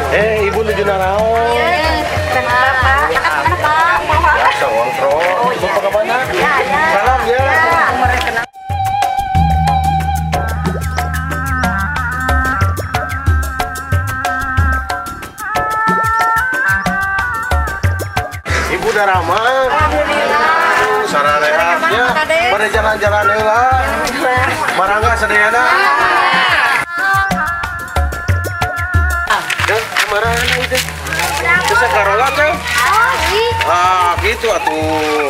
Ibu nuju naraon? Iya, Bapak. Anak-anak. Biasa ngontrol. Ibu ke mana? Salam ya. Ibu udah ramah. Alhamdulillah. Sararehatnya. Pada jalan-jalan heula. Marangga sadayana. Kemana itu? Bisa karola teh? Ah, gitu atuh.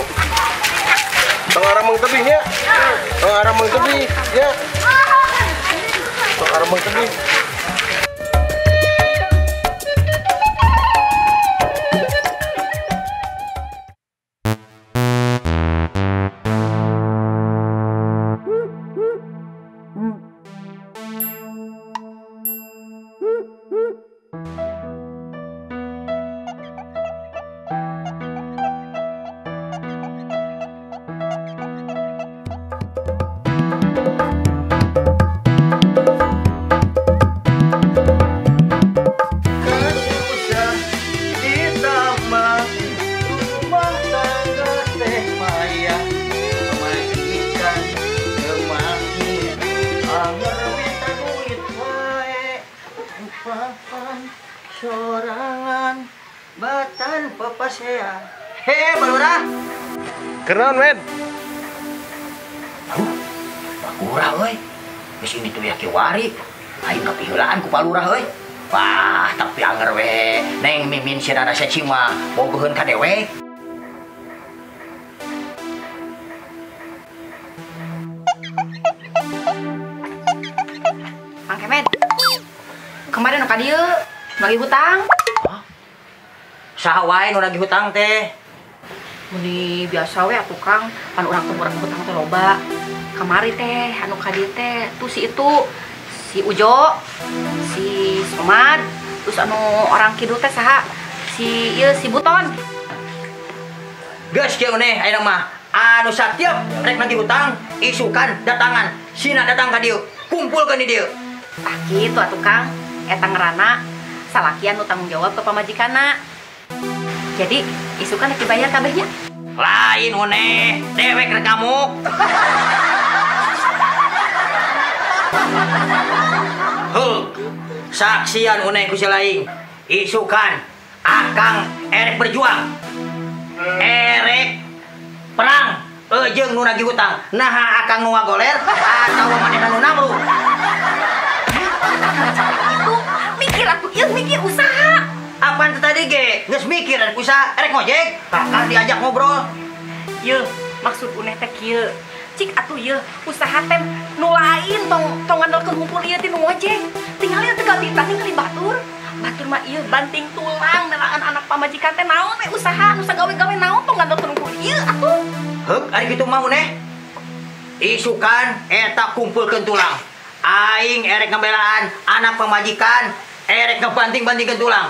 Tong arameng tebih nya. Tong arameng tebih ya. Tong arameng tebih. Sorangan batan papasea. He, Pak Lurah. Kenaon, men? Aduh, Pak Lurah euy. Geus ini tuh ya kiwari. Aing kapiheulaan ku Pak Lurah euy. Wah, tapi anger we. Neng Mimin si Rara cacing mah bogoheun ka dewek. Mang Kemet. Kemarin nu ka dieu bagi hutang. Hah? Saha wae nu nagih hutang teh? Meni biasa we atuh Kang, pan urang teh urang hutang teh loba. Kamari teh anu ka dieu teh tuh si itu, si Ujo, si Somad, terus anu orang kidul teh saha? Si ieu si Buton. Geus kieu neh ayeuna mah anu satiap rek nagih hutang isukan datangan, sina datang ka dieu, kumpulkeun di dieu. Tah kitu atuh Kang, eta ngerana salakian nu tanggung jawab ke pamajikanna. Jadi isukan rek dibayar kabehnya. Lain une, dewek rek ngamuk. Heuh, saksian une ku si laing. Isukan akang erek berjuang. Erek perang jeung nu nagih hutang. Naha akang nu ngagoler atawa manehna nu namru. Itu mikir atuh ieu mikir usaha. Apaan teh tadi ge? Geus mikir rek usaha, erek ngojek, bakal diajak ngobrol. Yeuh, maksud uneh teh kieu. Cik atuh yeuh, usaha teh nu lain tong tong ngandalkeun humpul ieu teh nu ngojek. Tingali teh gabita ningali batur. Batur mah ieu banting tulang melaan anak pamajikan teh naon we usaha nu sagawe-gawe naon tong ngandalkeun humpul ieu atuh. Heuk, ari kitu mah uneh. Isukan eta kumpulkeun tulang. Aing erek ngebelaan anak pemajikan, erek ngebanting-bantingkeun tulang.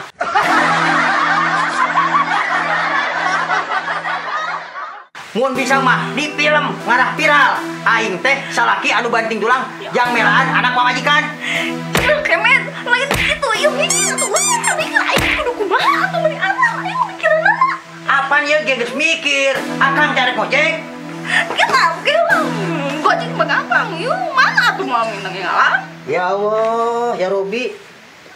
Mun bisa mah di film ngarah viral. Aing teh salaki anu banting tulang jang melaan anak pamajikan. Ieu Kemet, lain kitu ieu mikir atuh usaha mikir aing kudu kumaha atuh meuni anak aing mikiranna. Apaan ieu ge geus mikir, akang teh erek ngojek. Kita gojek mah gampang, yuk mana atuh mau ninggalan? Ya Allah, ya Robi.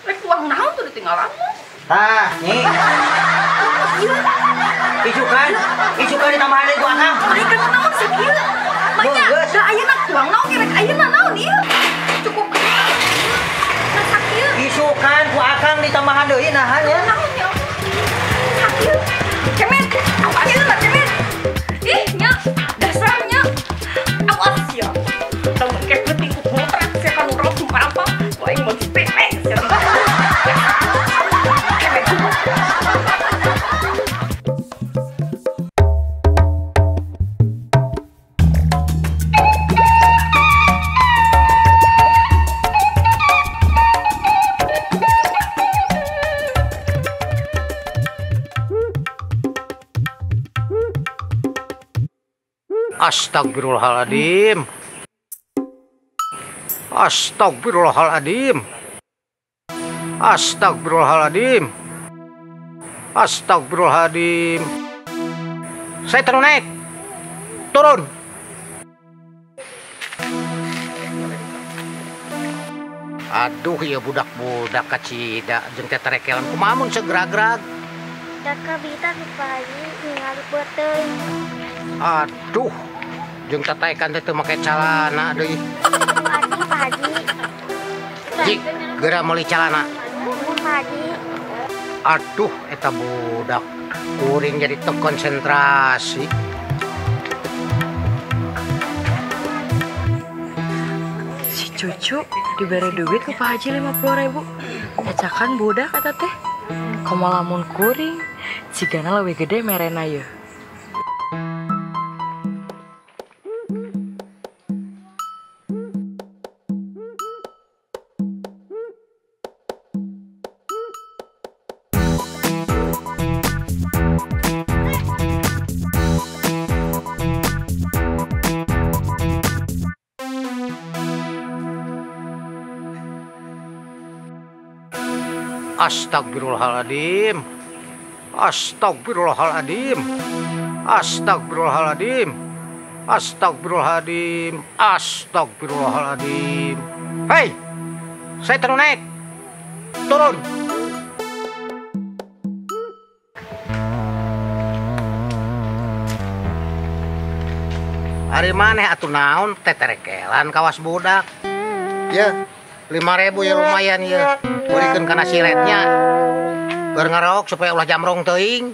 Rek uang naon tuh ditinggalan mah? Tah, nyi. Isukan, isukan ditambahan deui ku akang. Ai kana naon sakieu? Banyak. Da ayeuna tuang naon rek ayeuna naon ieu? Cukup. Nah sakieu. Isukan ku akang ditambahan deui nahan ya. Naon ya? Sakieu. Kemet, apa ayeuna Kemet? Ih, nya, dasarnya. Awas ya. Lamun ke peuting ku kontrak sia ka nu rok sumpah-apa, ku aing mah dipele sia. Kemet. Astagfirullahaladzim. Astagfirullahaladzim. Astagfirullahaladzim. Astagfirullahaladzim. Saya terus naik. Turun. Aduh, ya budak-budak kacida jeung teterekelan kumaha mun segerag-gerag. Daka bita ke pagi ningali beuteung. Aduh, jeung tataekan teh teu make calana deui. Aduh, Pak Haji. Jik, geura meuli calana. Pak Haji. Aduh, eta budak kuring jadi teu konsentrasi. Si cucu diberi duit ke Pak Haji 50.000. Cacakan budak kata teh. Komo lamun kuring, cigana leuwih gede merena ye. Astagfirullahaladzim. Astagfirullahaladzim. Astagfirullahaladzim. Astagfirullahaladzim. Astagfirullahaladzim. Hei, saya terus naik. Turun. Ari maneh atuh naon teterekelan kawas budak. Ya, 5.000 ya lumayan ya. Berikan kana siletnya. Keur ngarok supaya ulah jamrong teuing.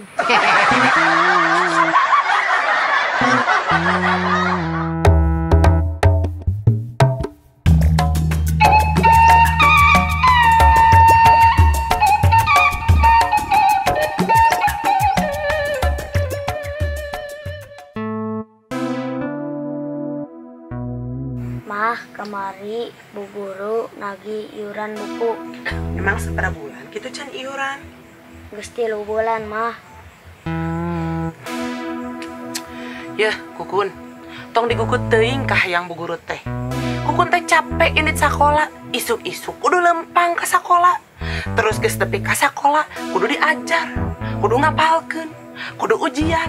Mah, kemari bu guru nagih iuran buku. Emang sabaraha bulan gitu can iuran? Geus 3 bulan, mah. Yeuh, Kukun. Tong digukut teuing ka hayang bu guru teh. Kukun teh capek indit sakola, isuk-isuk kudu lempang ka sakola. Terus geus tepi ka sakola, kudu diajar, kudu ngapalkeun, kudu ujian.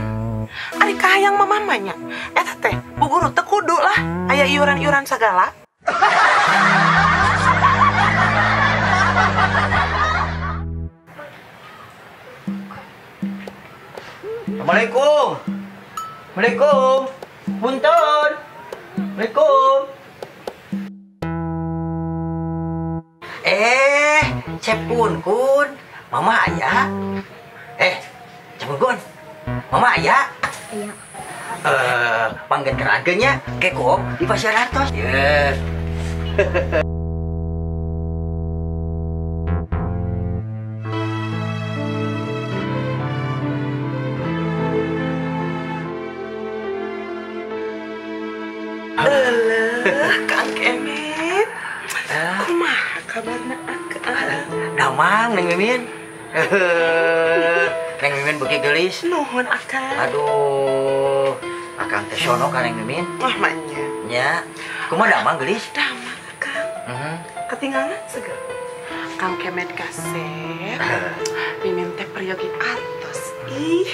Ari kahayang mamamanya, eta teh bu guru teh kudu lah aya iuran-iuran sagala. Assalamualaikum. Assalamualaikum. Punten. Assalamualaikum. Cep Kun. Mama aya. Cep Kun. Mama aya. Iya. Panggenterankeun nya kekop di pasar artos. Ye. Eleuh, Kang Kemet. Kumaha kabarna Akang? Damang Neng Mimin. Neng Mimin beuki geulis. Nuhun Akang. Aduh, Akang teh sono ka Neng Mimin. Wah, manya. Nya. Kumaha damang geulis? Damang Akang. Ketinggalan seger. Kang Kemet kasep. Mimin teh peryogi artos. Ih.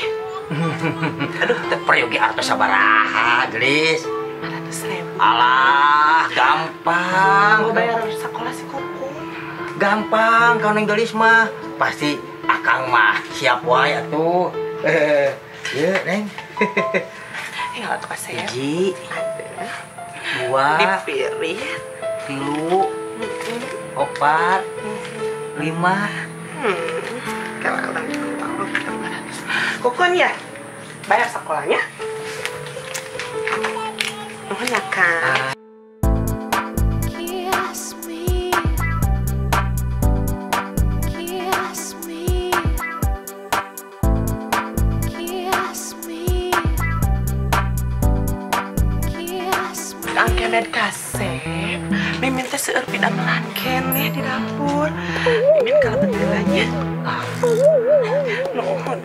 Aduh, teh peryogi artos sabaraha geulis? 500.000. Alah, gampang. Mau bayar sekolah si Kukun. Gampang kalau Neng Gelis mah. Pasti Akang mah siap wae atuh. Ye, Neng. Tinggal atuh kasih. 1, 2, dipirit. 3, 4, 5. Kalau orang Kukun ya, bayar sekolahnya. Nuhun ya, Kang. Kiss me. Kiss me. Kiss me. Kiss me. Kang Kemet kasep, Mimin teh seueur pidamelan keneh di dapur. Mimin kalebet heula nya. Nuhun.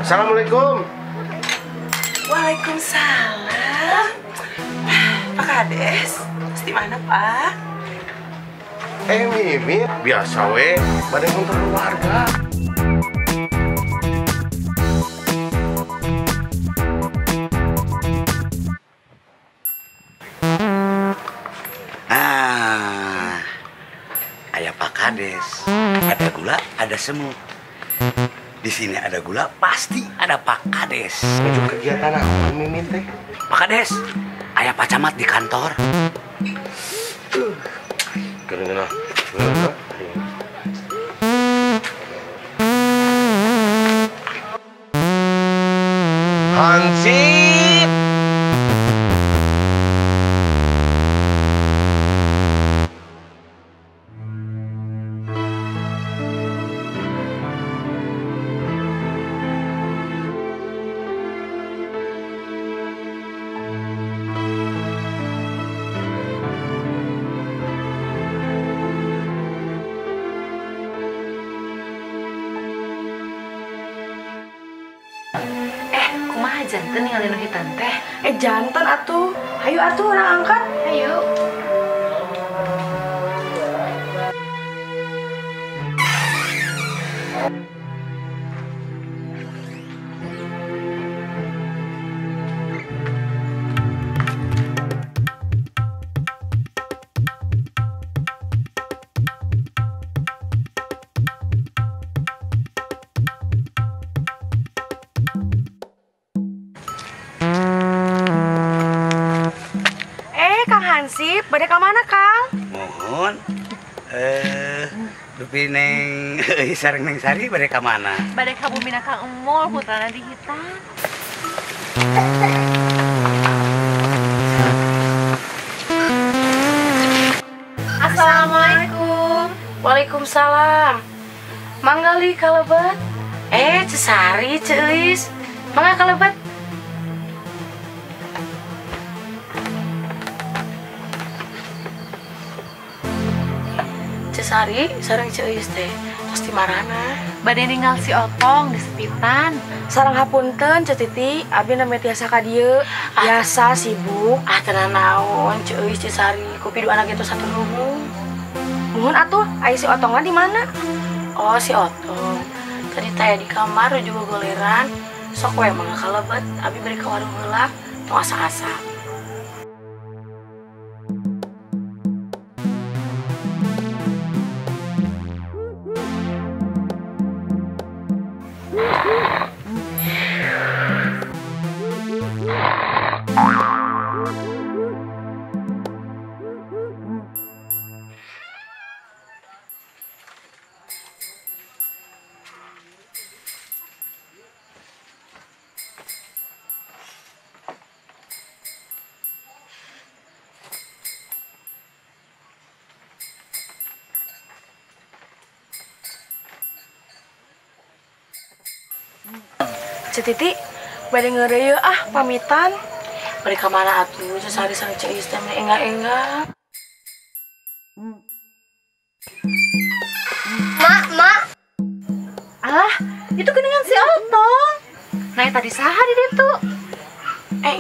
Assalamualaikum. Waalaikumsalam. Pak Kades, di mana Pak? Mimit, biasa we, pada untuk keluarga. Ah, ayah Pak Kades, ada gula, ada semut. Di sini ada gula, pasti ada Pak Kades. Menuju kegiatan apa Mimin teh? Pak Kades, ayah Pak Camat di kantor. Keren. Hansip. Jantan ningali nu hitan teh. Jantan atuh. Hayu atuh orang angkat. Hayu. Hansip, bade ka mana, Kang? Mohon. Dupi neng sareng neng Sari bade ka mana? Bade ka bumina Kang Emul, putrana di hitan. Assalamualaikum. Waalaikumsalam. Manggali kalebet. Cesari, Ceuis. Mangga kalebet. Sari, sareng Ceuis teh, terus di marana. Bade ninggal si Otong di sepitan. Sareng hapunten Ceu Titi, abdi nami tiasa ka dieu. Biasa sibuk. Ah tenan naon Ceuis Ceu Sari, kopi dua anak itu satu ruhung. Muhun atuh, aya si Otongna di mana? Oh, si Otong. Tadi teh di kamar juga goleran. Sok we mangga kalebet, abdi bari ka warung heula, tong asa-asa. Ceu Titi, bade ngeureuy ah pamitan. Bade ka mana atuh Ceu Sari sareng Ceu Is teh meni enggal-enggal. Mak, mak. Alah, itu geningan si Otong. Nah, tadi saha di ditu?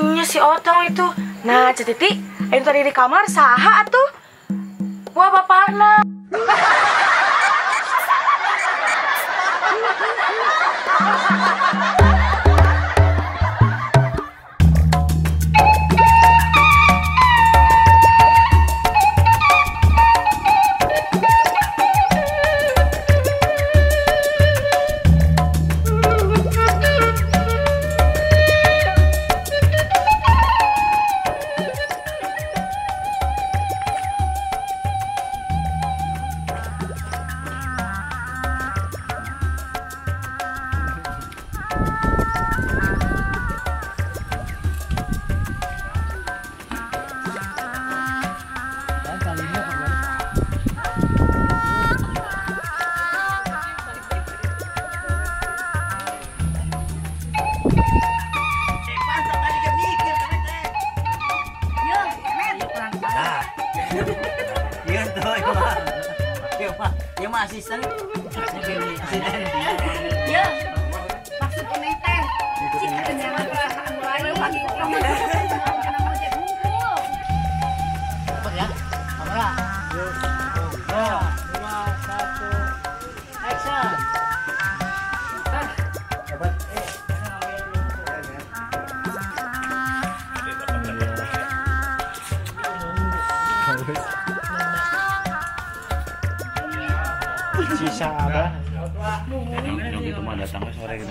Nya si Otong itu. Nah, Ceu Titi, anu tadi di kamar saha atuh? Wah, bapakna. Iya mah asisten. Ya, maksud ini teh Cik ada jangan perasaan lain lagi. Karena ngojek hungkul. Ya, kamera. 2, 1, action. Sisa apa? Yang gitu mah datangnya sore gitu.